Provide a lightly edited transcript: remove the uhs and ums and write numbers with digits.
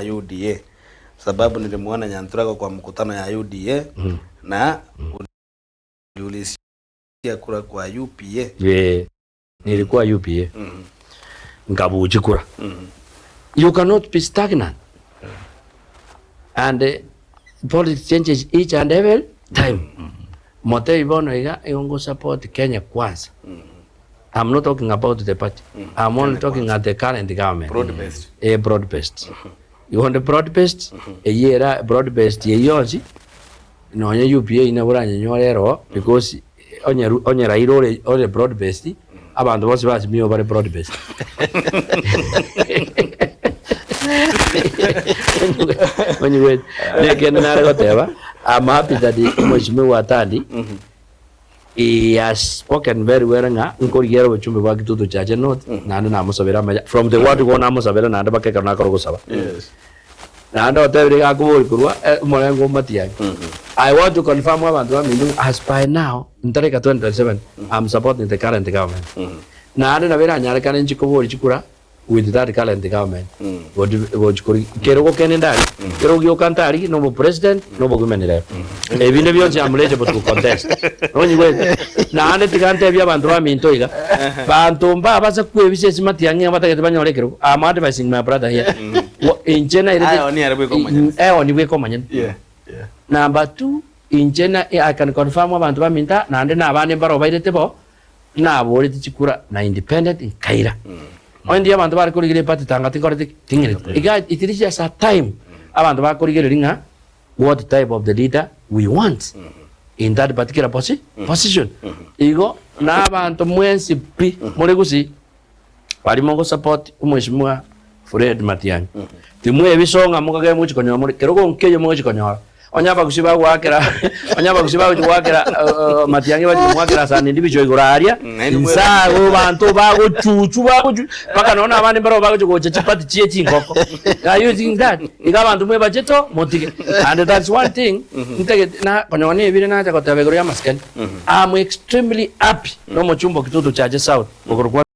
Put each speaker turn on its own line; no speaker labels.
UDA sababu nilimuona Nyanturago kwa mkutano ya UDA na uliulizia kura kwa UPA.
Ee, nilikuwa UPA nkabuchi kura. You cannot be stagnant and eh, politics changes each and every time. Motebie bono iga igo ngosupport Kenya kwanza. I'm not talking about the party. I'm only talking at the current government.
Broad based.
Eh, broad based. Igo onde broad based, eyio era broad based eyio yonsi, nonye UPA nabo oranyenyore ero because onye Ru- onye Raila ore ore broad based, abanto bonsi ba Azimio bare broad based. Onyigwete? Nekende nare goteba, I'm happy that Mheshimiwa Atandi He has spoken very well ng'a nkorigia ere obochumbe bwa Kitutu Chache North naende namosabere amaya from the word go namosabera naende mpaka ekero nakora ogosaba.
Yes.
Naende otebire iga akobori korwa eh, omorengo o Matiang'i. I want to confirm abanto baminto ng'a as by now ntareka 2027 I'm supporting the current government. Naende nabo eranyarekane nchi kobori chikura with that current government gochi kori kerogo kende ndari kerogo gioka ntari na obo president na obo women rep ebinde bionsi am eligible to contest nonyigwete naende tiga ntebie abanto baminto iga banto mbabasa kwebisa ase matiang'i ng'a batagete banyore ekerogo am advising my brother here Wa- inche nairete
Aye, oni ere bweka omonyene.
Eh, oni bweka omonyene
Yeah, yeah.
Number two inche na I can confirm abanto baminto aa naende na abande mbaro bairete bo Naboreti chikura na independent nkaira. Onye ndiyo abanto bare korigereria eparty tanga tinkoreti ki? Ting'ireti. Iga it is just a time abanto bakorigereria ng'a what type of the leader we want in that particular posi position. Igo na abanto mwensi pi more gusii baria mogosupport omweshimiwa Fred Matiang'i timwebisa ng'a mokagere mogochi konyora more kerogo nkeiyo mogochi konyora. Onye abagusii bagoakera onye abagusii bagochi goakera Matiang'i bachi komoakera Hassan Ndibicho igoro aria
Naende
inse agwo banto bagochuchu bagochu mpaka nonya na abande mbarabwo bagochi gocha chipati chie chingoko. Are you seeing that? Iga abanto mwebache to motige. And that's one thing ntagete na konyora nebire nacha goteba igoro ya amasikani. I'm extremely happy na omochumba o Kitutu Chache South okorokwa.